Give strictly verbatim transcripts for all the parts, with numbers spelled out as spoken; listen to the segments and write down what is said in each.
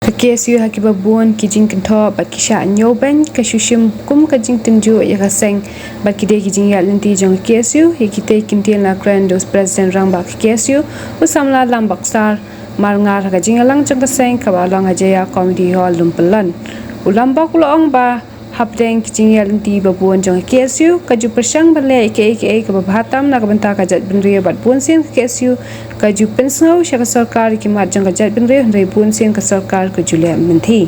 Ka K S U ha kiba bun ki jingkynthoh bad ki shah ñiewbeiñ ka shu shim kum ka jingtynjuh ïa ka seng bad ki dei ki jingïaid lynti jong ka K S U. Ïa kitei ki ktien la kren da u President Rangbah ka K S U, u samla Lambok Star Marngar, ha ka jingïalang jong ka seng kaba long ha Jaya Community Hall, Umpyllon. U Lambok u la ong ba hapdeng ki jingïaid lynti ba bun jong ka K S U, ka ju pyrshang ban leh ïa kaei kaei kaba bha tam na ka bynta ka jaitbynriew bad bunsien ka K S U ka ju pynsngew sha ka sorkar ïa ki mat jong ka jaitbynriew, hynrei bunsien ka sorkar ka ju leh mynthi.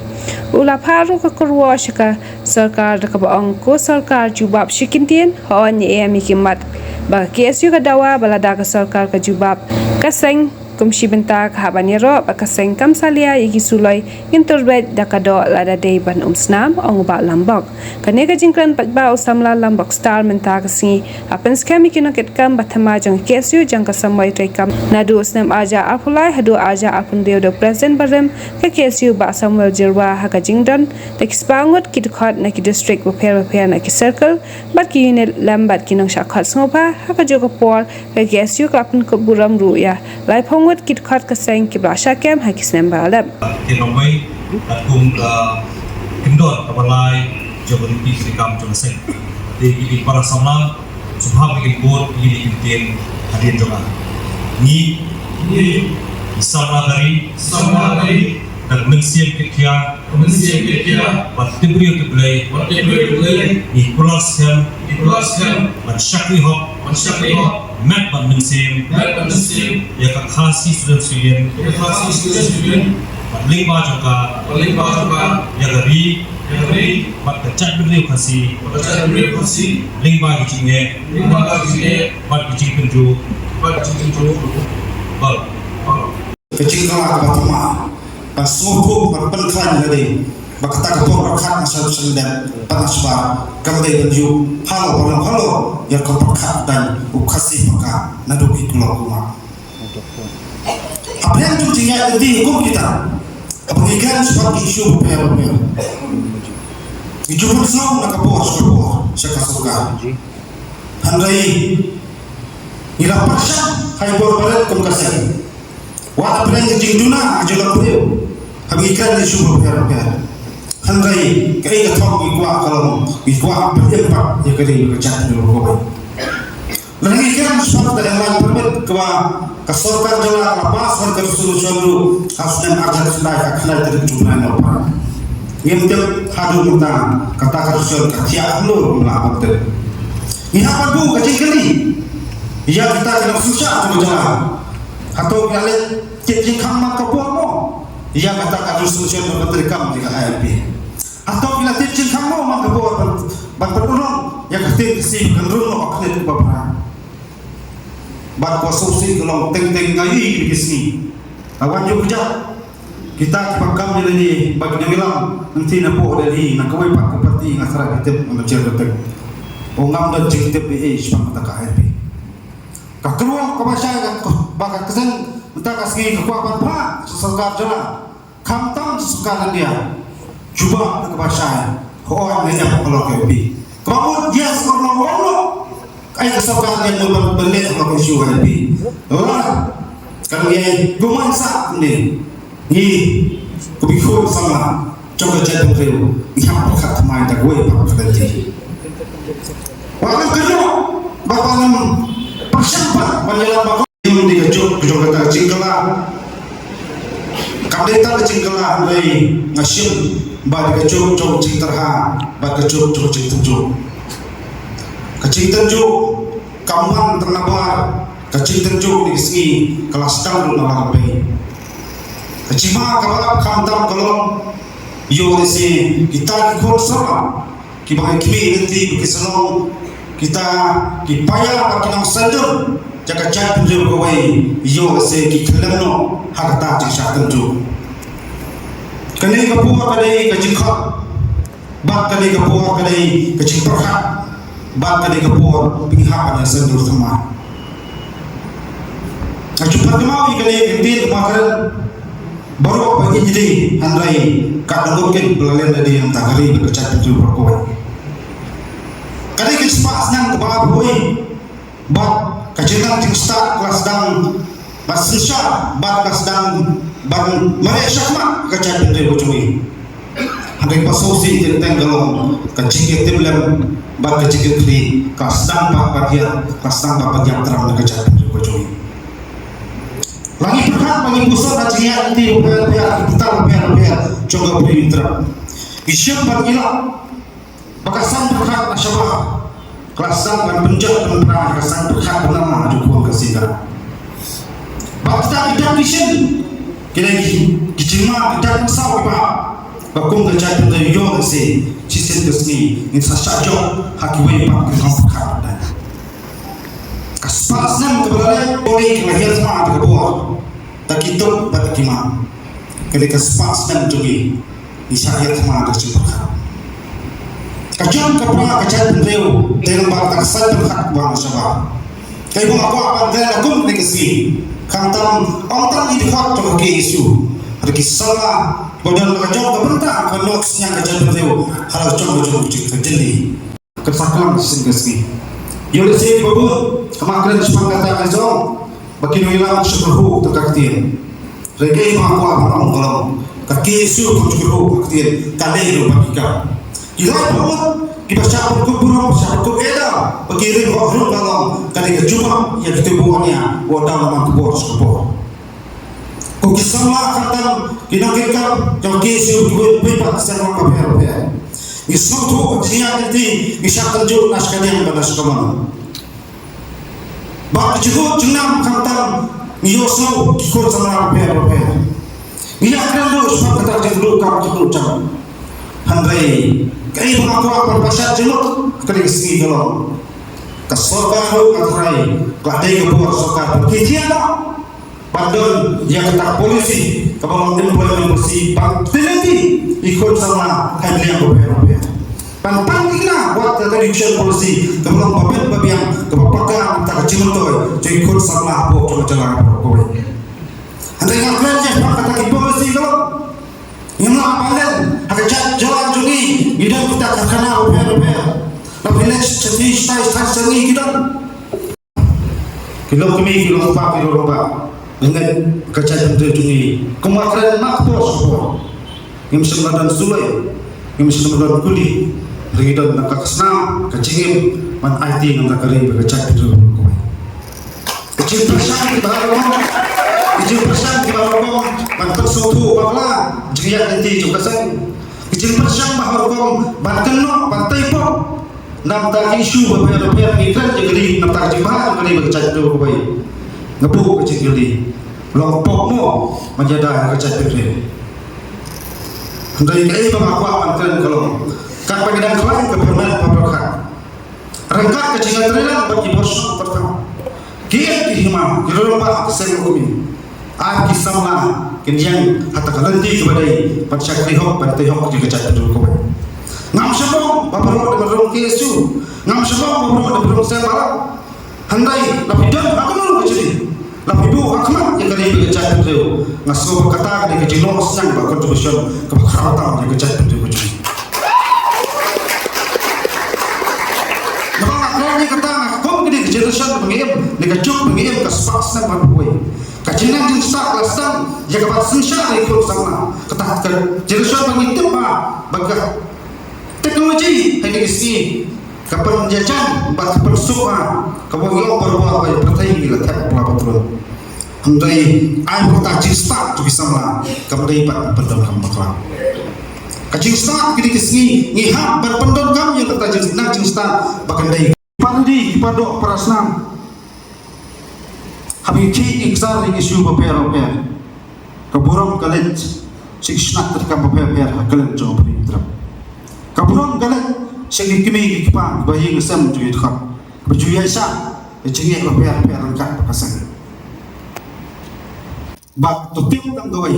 U la phah ruh ka kyrwoh sha ka sorkar da kaba ong ko sorkar jubab sha ki ktien, hooid, ngi em ïa ki mat ba ka K S U ka dawa ba lada ka sorkar ka jubab, ka seng kum shi bynta ka hap ban ïaroh bad ka seng kam salia ïa ki suloi, ngin turbet da ka doh lada dei ban umsnam, ong u Bah Lambok. Kane ka jingkren paidbah u samla Lambok Star mynta ka sngi ha pynskhem ïa ki nongkitkam ba thymmai jong ka K S U jong ka samoi treikam naduh u snem arhajar arphew lai haduh arhajar arphew hynriew da u President barim ka K S U Bah Samuel Jyrwa ha ka jingdon da ki spah ngut ki dkhot na ki district bapher bapher, na ki circle bad ki unit lem bad ki nongshah khot sngewbha. Ha kajuh ka por ka K S U ka la pynkup burom ruh ïa laiphew ngut ki dkhot ka seng kiba la shah kem ha ki snem ba la dep. Ki nongmei katkum ka kyndon kaba lai jong ka riti treikam jong ka seng. Te ki dei para samla, sngewbha ba kin bud ïa kine ki ktien hadien jong nga. Ngi, ngi, ki samla ka ri, samla ka ri, da ka mynsiem kitkhiah, ka mynsiem kitkhiah, bad tip briew tip Blei, bad tip briew tip Blei, ngi kular skhem, ngi kular skhem, ban shakri hok, ban shakri hok, met bad mynsiem, met bad mynsiem, ïa ka Khasi Students' Union, ïa ka Khasi Students' Union, bad lyngba jong ka, bad lyngba jong ka, ïa ka ri, ïa ka ri, bad ka jaitbynriew Khasi, bad ka jaitbynriew Khasi, lyngba ki jingeh, lyngba ki jingeh, bad ki jingtynjuh, bad ki jingtynjuh, bad, bad. Ka jingkylla kaba thymmai ban sngewthuh ban pynkhlaiñ lade ba kata ka por pyrkhat na sha sha dep ban ashbar kam dei ban ïoh halor ba long halor ïa ka pyrkhat dang u Khasi paka naduh ki kulok kumba. Hapdeng jong jingïaid lynti kum kita haba ngi kren shaphang ki issue bapher bapher, ngi ju pynsngew na ka por sha ka por sha ka sorkar. Hynrei ngi la pyrshang ha i bor barit kum ka seng. Wat hapdeng ka jingduna ka jingduna briew haba ngi kren ïa ki issue bapher bapher. Hynrei kaei ka thong ngi kwah ka long ngi kwah ban im pat ïa ka ri ka jaitbynriew baroh kawei. Lada ngi kren shaphang ka emlang permit kaba ka sorkar jylla ka la pass ha ka resolution ruh ha u snem arhajar khyndai, ka khyndai tarik June nine. Ngim tip haduh mynta kata ka resolution ka thiah kumno, ngim lah ban tip. Ngi hap ban buh ka jingkylli ïa kita ki nongsynshar jong ka jylla. Hato ki la leit thied jingkhang man ka por mo ïa kata ka resolution ban treikam ïa ka I L P? Hato ki la thied jingkhang mo man ka por ban, ban pynurlong ïa ka ktien Khasi kan rung noh ha khlieh kaba bha? Bad ka sngewsih ka long teng teng nga ïohi kine ki sngi. Ka wan ïoh kjat kita kiba kam ïa lade bad ki nongïalam lynti napoh Delhi na kawei pat ka party, nga tharai phi tip, nga tip ba tip. U ngam don jingtip ei ei shaphang kata ka I L P. Ka kyrwoh kaba shai ka, ba ka kyrteng mynta ka sngi ka kwah ban phah sha sorkar jylla, khamtam sha sorkar India, jubab da kaba shai, hooid, nga ïap halor ka I L P. Kaba mut yes or no, or no. Kaei ka sorkar India mut ban, ban leh halor ka issue I L P? Lada ka ngi ïa kumne sah ne, ngi, ko bikhu samla jong ka jaitbynriew, ngi hap pyrkhat thymmai da kawei pat ka lynti. Wat nang kynnoh bad wat nang pyrshang pat ban ïalam bad ka, ym dei ka juk jong kata ka jingkylla. Kam dei tang ka jingkylla, hynrei nga shim ba dei ka juk jong ka jingtyrha bad ka juk jong ka jingtynjuh. Ka jingtynjuh kam wan tang nabar ka jingtynjuh kine ki sngi, ka la sdang ruh na Laitumkhrah. Ka jingma kaba lap khamtam ka long ïoh lehse kita ki khun samla kiba ngi khmih lynti ba ki sa long kita ki paidbah bad ki nongshah dur jong ka jaitbynriew kawei, ïoh lehse ki khyllem noh ha kata ka jingshah tynjuh. Kane ka por ka dei ka jingkhot, bad kane ka por ka dei ka jingpyrkhat, bad kane ka por ba ngi hap ban ïaseng dur thymmai. Nga ju pyrkhat ïa kane ka ktien ba kren baroh ba ïeit, hynrei ka dang dei ba la len da dei na ka ri bad ka jaitbynriew baroh kawei. Ka dei ka spah snem kaba arphew bad ka jingnang jingstad ka la sdang Ka synshar bad ka sdang ban mareh shakhmat ka jaitbynriew ka jong ngi. Hynrei ba sngewsih teng teng ka long ka jingïatim lem bad ka jingkitkhlieh ka sdang pat ban ïap, ka sdang pat ban ïap tram na ka jaitbynriew ka jong ngi. La ngi pyrkhat ba ngi pyrshah ka jingïaid lynti bapher bapher, ki bynta bapher bapher jong ka Bri U Trai. Ngi shem bad ngi lah ba ka saiñ pyrkhat na shabar ka la sdang ban pynjot pynpra ïa ka saiñ pyrkhat bynriew jong ka Khasi Khara. Bad kita ki dak ki shin, ki dei ki, ki jingma, ki dak ki saw kiba hap ba kum ka jaitbynriew ïoh lehse shisien ka sngi ngin sa shah jop ha kiwei pat ki kam pyrkhat. Ka spah snem kaba la leit, ka la hiar thma da ka bor, da ki tuk bad da ki mat. Ka dei ka spah snem jong ngi, ngi shah hiar thma da ka jingpyrkhat. Ka jong ka pra ka jaitbynriew dei lyngba ka saiñ pyrkhat ba na shabar. Kaei ba nga kwah ban kren ha kum kane ka sngi, khamtam ym tang i dkhot jong ka K S U, hynrei ki samla ba don la ka jong ka bynta ka nongshong ka jaitbynriew ha la ka jong ka jong ka jylla. Ka sa klang shisien ka sngi. Ïoh lehse kiba bun ki mah kren shaphang kata ka jong ba ki nongïalam shu kyrhuh tang ka ktien. Hynrei kaei ba nga kwah ban ong ka long, ka K S U kam shu kyrhuh ka ktien, ka leh ruh bad ki kam. Ki lait ba mut kiba shah pynkup burom, shah pynkup ïada ba ki ring hok rung ka long, ka dei ka jubab ïa kito ba wan ïa, wat dang lam ka bor sha ka bor. Ko ki samla khamtam ki nongkitkam jong ka K S U kiwei pat ki seng lang bapher bapher, ngi sngewthuh ka jingïaid lynti, ngi shah tynjuh na shkadiang bad na shkaman. Bad ka jingkut jingnam khamtam ngi ïohsngew ki khun samla bapher bapher. Ngi ïakren ruh shaphang kata ka jingduh kam jingduh jam. Hynrei kaei ba nga kwah ban pynshai jingmut ha kane ka sngi ka long, ka sorkar ruh nga tharai ka la dei ka bor sorkar ba ki thiah noh ban don ïa kata ka policy kaba long employment policy ban kti lynti ïa ki khun samla ha ki liang bapher bapher. Ban pan thikna wat ka education policy kaba long ba bit ba biang, kaba paka na kata ka jingmyntoi jong ki khun samla hapoh jong ka jylla baroh kawei. Hynrei nga kren ïa kata ka policy ka long, ngim lah ban len ha ka jait jylla jong ngi, ngi don kita ka karkhana bapher bapher. La pynleit shathie shathie shathie ki don. Ki long kmie, ki long kpa, ki long rangbah, ngi ngeit ka jaitbynriew jong ngi, kumba kren na ka por sha ka por, ngim shym la don suloi, ngim shym la don kuli, hynrei ngi don na ka snam ka jingim ban aiti na ka ri bad ka jaitbynriew kawei. Ka jingpyrshang kiba ha rukom, ka jingpyrshang kiba ha rukom ban pynsngewthuh bakla jingïaid lynti jong ka seng, ka jingpyrshang ba ha rukom ban kynnoh ban tei pop na bynta ki issue bapher bapher, ngi kren ïa ka ri na bynta ka jingbha jong ka ri bad ka jaitbynriew kawei. Nga buh ka jingkylli, long pop mo ban ïada ïa ka jaitbynriew? Hynrei kaei ba nga kwah ban kren ka long, katba ngi dang khlaiñ ka pyrmet ba pyrkhat, ryngkat ka jingïatreilang bad ki bor shong kyrteng, ki ïeng ki hima, ki rangbah, ki seng longkmie, ar ki samla kin ïeng ha kata ka lynti kaba dei ban shakri hok, ban tei hok ïa ka jaitbynriew kawei. Ngam shym ong ba baroh dei ban rung K S U, ngam shym ong ba baroh dei ban rung seng bhalang. Hynrei la phi don ha kano ka jylliew, la phi buh ha khmat ïa ka ri bad ka jaitbynriew, nga sngew ba kata ka dei ka jingnoh sniang bad contribution kaba khraw tam ïa ka jaitbynriew ka jong ngi. Naba nga kren ïa kata, nga kum kine ki generation ba ngi im, ne ka juk ba ngi im, ka spah snem baphew wei. Ka jingnang jingstad la sdang ïa kaba synshar ïa ki khun samla. Kata ka generation ba ngi tip ba, ba ka technology ha kine ki sngi ka pynïajan bad ka pynsuk ba, kaba ngi ong barabor ba ïa pyrthei ngi la thep bla ba trun. Hynrei ai ba kata jingstad jong ki samla kam dei ban pyndonkam bakla. Ka jingstad kine ki sngi ngi hap ban pyndonkam ïa kata jingnang jingstad ba kan dei. Para dei, para doh, para snam, haba ngi khie ngi ksar ïa ki issue bapher bapher, ka burom ka leit sha ki shnat treikam bapher bapher ha kylleng jong ka Bri U Trai. Ka burom ka leit sha ki kmie ki kpa kiba ïeng sem jong ki dkhot, kiba ju ïaishah ïa jingeh bapher bapher ryngkat bad ka seng. Bad to tip tang kawei,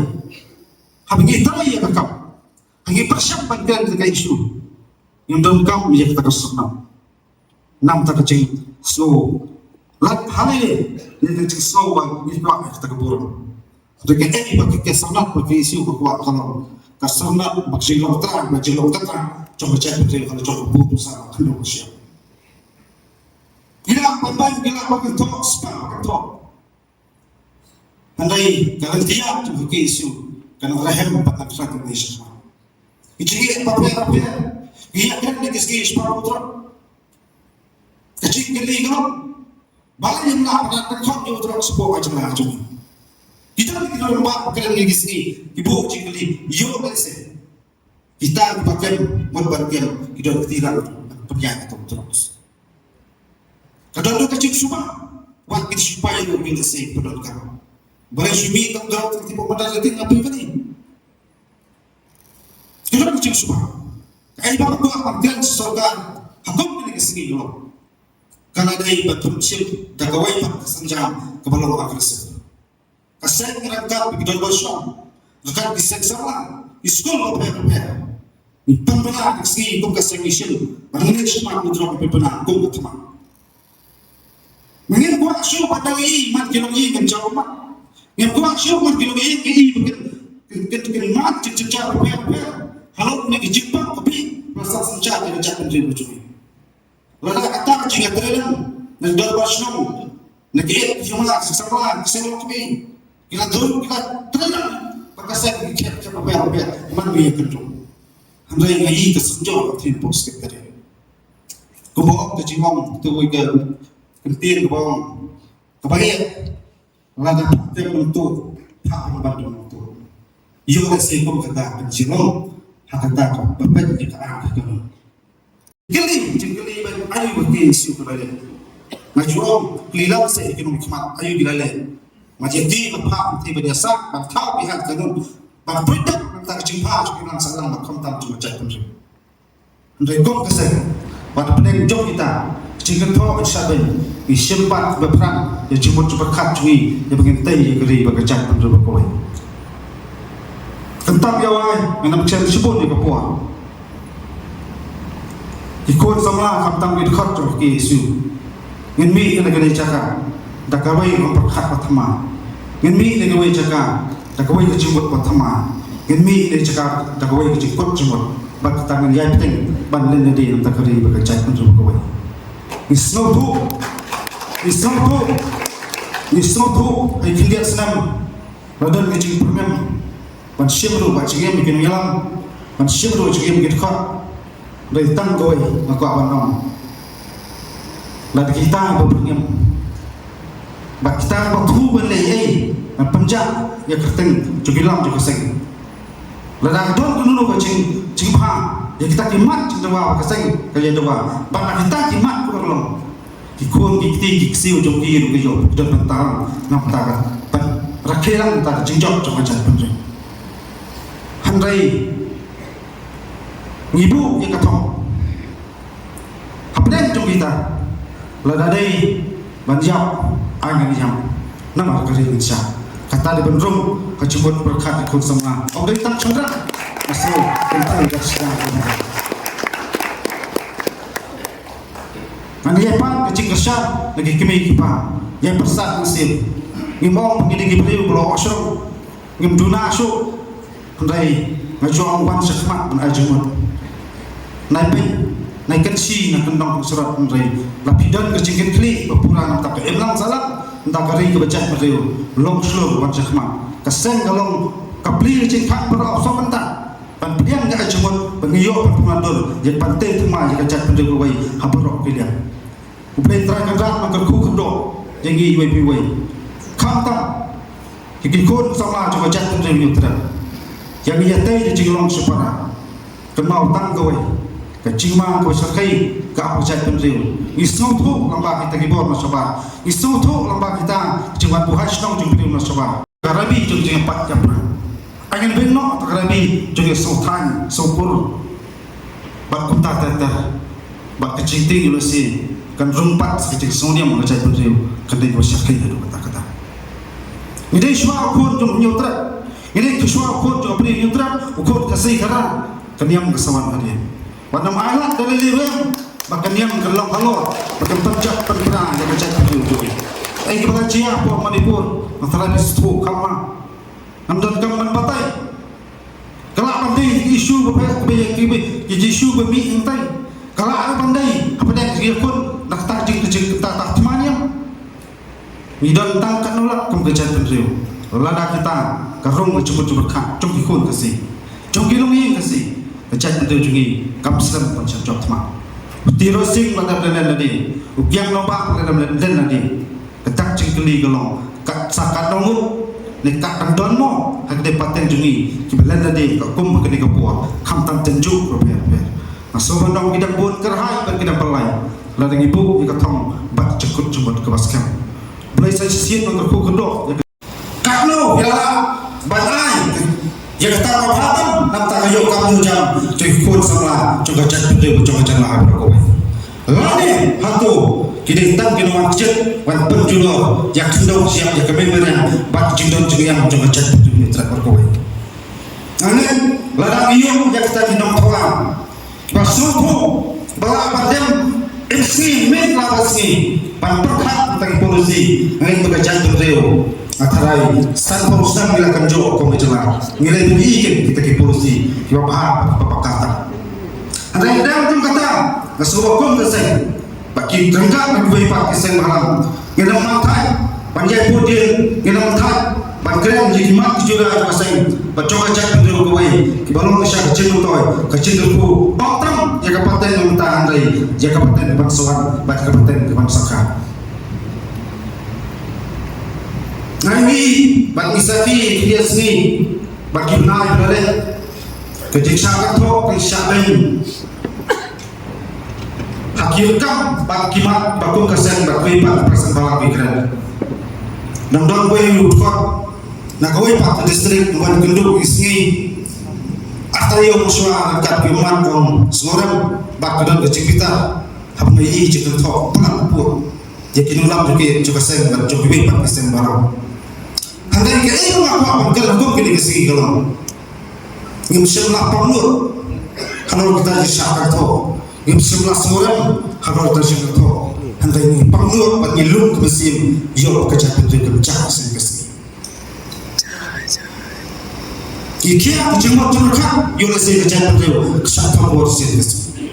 haba ngi trei ïa ka kam, haba ngi pyrshang ban kren ïa ka issue, ngim donkam ïa kata ka syrnod. Namar ka jingsngew lad ha lade, ne ka jingsngew ba ngi kwah ïa kata ka burom. Te kaei ba ka syrnod ba ka issue ba kwah ka long, ka syrnod ba ka jinglong trai, ba ka jinglong trai jong ka jaitbynriew, ka la jong ka burom sa ka khyndew ka shyiap. Ngi lah ban ban, ngi lah ban kynthoh, spah ban kynthoh. Hynrei ka lynti jong ka KSU ka nang rhem bad nang khlaiñ ïa ka jingeh bapher bapher. Ïa kane ka sngi shaphang u Trump ka jingkylli ka long ba la ïa lah ban pynkhot ïa u Trump shapoh ka jylla jong ngi. Kita ki don ba kren ïa ki sngi ki buh jingkylli ïoh lehse. Kita kiba kem, mut ban kem, ki don kti lang pynïaid ïa u Trump. Ka don ka jingsuba wat ki sipai ruh ki lehse ki pyndonkam. Balei shu mih tang drok tang tipo madan leti ngapai kane. Ki don ka jingsuba. Kaei ba ka kwah ban kren sorkar ha kum kane ka sngi ka long, ka la dei ban pynshim da kawei pat ka sienjam kaba long aggressive. Ka seng ngi ryngkat bad ki dorbar shnong, ryngkat ki seng samla, ki skul bapher bapher. Ngi pynbna ka sngi kum ka seng ngi shem ban leit shakhmat, ngi drok ngi pynbna kum ka thma. Ngim kwah shuh ban dang ïohi man ki nongïohi, ngim jaw ummat. Ngim kwah shuh man ki nongïohi ngi ïohi ba kin, kin, kin, kin mad jingjynjar bapher bapher halor kine ki jingpang ka bih ba sah synshar ïa ka jaitbynriew ka jong ngi. Lada kata ka jingïatreilang na ki dorbar shnong, na ki ïeit ki jingma, ki samla, ki seng lok kmie, ki la dur, ki la treilang ba ka seng ki khep khep bapher bapher, man ngi ïakynduh. Hynrei nga ïohi ka synjor ka thim pok secretary. Kumba ong ka jingong, tu ka ktien kaba ong, kaba ïeit. Lada phah tem nangtu, phah ban ban nangtu. Ïoh lehse kum kata ka jingong ha kata kaba peit ïa ka ar ka kaba. Kylli, jingkylli ba aiu ba KSU ka la leh. Nga ju ong kylli lang seh ïa ki nongmihkhmat aiu ki la leh. Nga ju ïa ki ba phah, ki ba ïa sah ban thaw ki hal kanun, ban pyndonkam kata ka jingphah jong ki nong sahlang ba khamtam jong ka jaitbynriew. Hynrei kum ka seng, wat hapdeng jong kita ka jingkynthoh ka jingshah beiñ, ngi shim pat ba phrang ïa jingmut jingpyrkhat jong ngi ïa ba ngin tei ïa ka ri bad ka jaitbynriew bad kawei. Khamtam ïa wai, ngin ym chen shibun ïa ka por. Ki khun samla khamtam ki dkhot jong ka KSU. Ngin mih na kane ka jaka da kawei ka pyrkhat ba thma. Ngin mih na kawei ka jaka da kawei ka jingmut ba thma. Ngin mih na ka jaka da kawei ka jingkut jingmut. Bad kata ngin ïai bteng ban leit na dei na ka ri bad ka jaitbynriew kawei. Ngi sngewthuh, ngi sngewthuh, ngi sngewthuh ha ki khyndiat snem la don ka jingpyrngem ban shim ruh ba jingim ki nongïalam, ban shim ruh jingim ki dkhot. Dei tang kawei nga kwah ban ong. Lada kita ba pyrngem, ba kita ba thmu ban leh ei, ban pynjah ïa ka kyrteng jong ki lam jong ka seng. Lada ka don kano kano ka jing, jingpha ïa kita ki mat jingdawa ba ka seng ka ïa dawa, ba na kita ki mat ka urlong. Ki khun ki kti ki ksiew jong ki ruh ki ïoh pyndonkam na bynta ka pynrakhe lang bynta ka jingjop jong ka jaitbynriew. Hynrei ngi buh ïa ka thong hapdeng jong kita. Lada dei ban ïap, ai ngan ïap. Namar ka ri ngin shah. Kata dei ban rung ka jingmut pyrkhat ki khun samla. Ym dei tang shynrang. Nga sngew kynthei ka shynrang. Ngan ïai pan ka jingkyrshan na ki kmie ki kpa, ïai pyrsad mynsiem. Ngim ong ba ngi dei ki briew ba la ohshrong, ngim duna shuh. Hynrei nga ju ong wan shakhmat ban ai jingmut. Nai peit, nai kynshi, nai kyndong kynsyrot, hynrei la phi don ka jingkitkhlieh ba pura na bynta ka imlang sahlang, na bynta ka ri kaba jaitbynriew, long shlur wan shakhmat. Ka seng ka long ka pli ka jingkhang baroh sawdong bynta. Ban pdiang ïa ka jingmut ba ngi ïoh ban pynwandur ïa ban tei thymmai ïa ka jaitbynriew kawei ha baroh ki liang. U Blei Trai Kynrad un kyrkhu kyrdoh ïa ngi iwei pa iwei. Khamtam ïa ki khun samla jong ka jaitbynriew Hynñiewtrep. Ïa ngi ïa tei da jinglong shipara. Kynmaw tang kawei ka jingma kaba shyrkhei ka ap ka jaitbynriew. Ngi sngewthuh lyngba kita ki bor na shabar. Ngi sngewthuh lyngba kita ki jingwan buhai shnong jong ki briew na shabar. Ka rabi jong jingïapat ïapra. Ai ngan beng noh ka rabi jong ïa sngewthaiñ sngewpur. Bad kumta ter ter. Bad ka jingtieng ïa lade kan rung pat ka jingsngewniam ka jaitbynriew kan dei ba shyrkhei haduh katta katta. Ngi dei shuwa u khun jong Hynñiewtrep. Ngi dei shuwa u khun jong ka Bri Hynñiewtrep, u khun ka Khasi Khara, ka niam ka sa wan hadien. Wat nym ailad da lei lei ruh ba ka niam kan long halor ba kan pynjah pynpra ïa ka jaitbynriew jong ngi. Ei kiba la jia hapoh Manipur, nga tharai phi sngewthuh khamma. Ngam donkam ban batai. Ka lah ban dei ki issue ba phi, ki, ki, ki issue ba mih hangtai. Ka lah ruh ban dei hapdeng ki khun na kata ka jing, ka jing, kata ka thma niam. Ngi don tang katno lak kum ka jaitbynriew. Lada kita ka rung ka jingmut jingpyrkhat jong ki khun Khasi, jong ki longïing Khasi, ka jaitbynriew jong ngi kam slem ban shah jop thma. U Tirot Sing lada len lade, u Giang Nongbah lada len lade. Ka dak jingkylli ka long, kat sa kat dang up ne kat dang don mo ha ka dei pateng jong ngi kiba len lade ka kum ha kane ka por, khamtam tynjuh ruh bher bher. Nga sngewbha ban ong ki dang bun kyrhai bad ki dang pynlait lada ngi buh ïa ka thong bad jingkut jingmut kaba skhem. Blei sa shisien ban kyrkhu kyrdoh ïa ka Katno ïa la ban ai ïa kata ka bha tam, namar ka ïoh kam ïoh jam jong ki khun samla jong ka jaitbynriew jong ka jylla baroh kawei. Lane hato ki dei tang ki nongwan kjit wan pynjulor ïa ka khyndew shyiap ïa ka mei mariang bad jingdon jingïam jong ka jaitbynriew baroh kawei. Nga ngeit lada ngi ïoh ïa kita ki nongthoh lang ba sngewthuh ba lah ban dem im sngi miet lah ban sngi ban pyrkhat tang policy, nga ngeit ba ka jaitbynriew, nga tharai sanphew snem ngi la kynjoh kum ka jylla ngi la ïohi kita ki policy kiba bha kiba paka. Hynrei dang kum kata nga sngewbha kum ka seng ba ki ryngkat na kiwei pat ki seng bhalang. Ngin ym mangthait ban ïai pud dien, ngin ym mangthait ban kren ïa ki mat ki jura jong ka seng bad jong ka jaitbynriew kawei kiba long sha ka jingmyntoi ka jingkyrkhu, ym tang ïa ka pateng mynta hynrei ïa ka pateng ban sawat bad ka pateng ban sangka. Nga ïohi bad ngi sakhi ïa ki sngi bad ki bnai ba la leit, ka jingshah kynthoh ka jingshah beiñ ha ki kam bad ki mat ba kum ka seng bad kiwei pat ki seng bhalang ki kren. Nang don wei u dkhot na kawei pat ka district wan kynduh ïa ki sngi. Arta ïoh mynshuwa ryngkat ki mat kum sngewrem bad ka don ka jingbitar haba ngi ïohi jingkynthoh pynlong pud ïa ki nonglam jong ki jong ka seng bad jong kiwei pat ki seng bhalang. Hynrei kaei ba nga kwah ban kren ha kum kine ki sngi ka long, ngim shym la pang lut halor kita ki shah kynthoh, ngim shym la sngewrem halor kita ki shah kynthoh. Hynrei ngi pang lut bad ngi lum ka mynsiem ïoh ka jaitbynriew ka jaka sien ka sngi. Ngi khia ka jingmut jingpyrkhat ïoh lehse ka jaitbynriew ka shah thong bor sien ka sngi.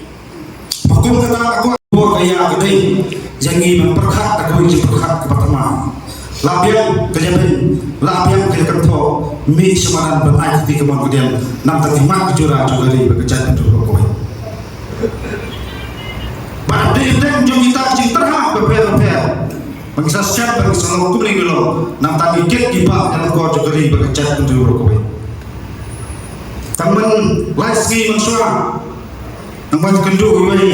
Ba kum kata ka kwah bor ka ïa ka dei ïa ngi ban pyrkhat da kawei ka jingpyrkhat kaba thymmai. La biang ka ïa beiñ, la biang ka ïa kynthoh, mih sha madan ban ai kti ka mon ka diang na ka bynta ki mat ki jura jong ka ri bad ka jaitbynriew baroh kawei. Bad dei dei jong kita ki jingtyrha bapher bapher ba ngi sa skhem ba ngi sa long kumne ngi long, nangta ngi kit ki bah ïa la ka jong ka ri bad ka jaitbynriew baroh kawei. Tang man lai sngi mynshuwa nang ban kynduh iwei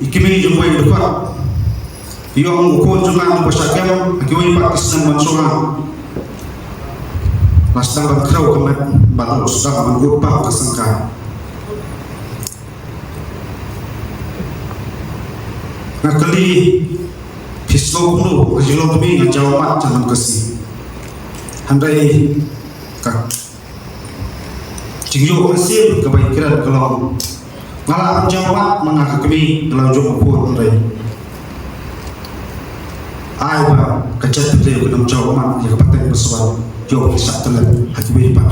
i kmie jong iwei i dkhot. Ïoh u khun jong nga u ba shah kem ha kiwei pat ki snem mynshuwa. La sdang ban khrew ka met bad la sdang ban kut bam ka sangkai. Nga kylli phi sngew kumno, ka jinglong kmie nga jaw mat jong nang ka sngi. Hynrei ka jingïoh mynsiem kaba i kren ka long nga lah ban jaw mat ma nga ka kmie ka la jong u khun hynrei ai ba ka jaitbynriew kan ym jaw mat ïa ka pateng ba sawat ïoh ka shah tyllep ha kiwei pat.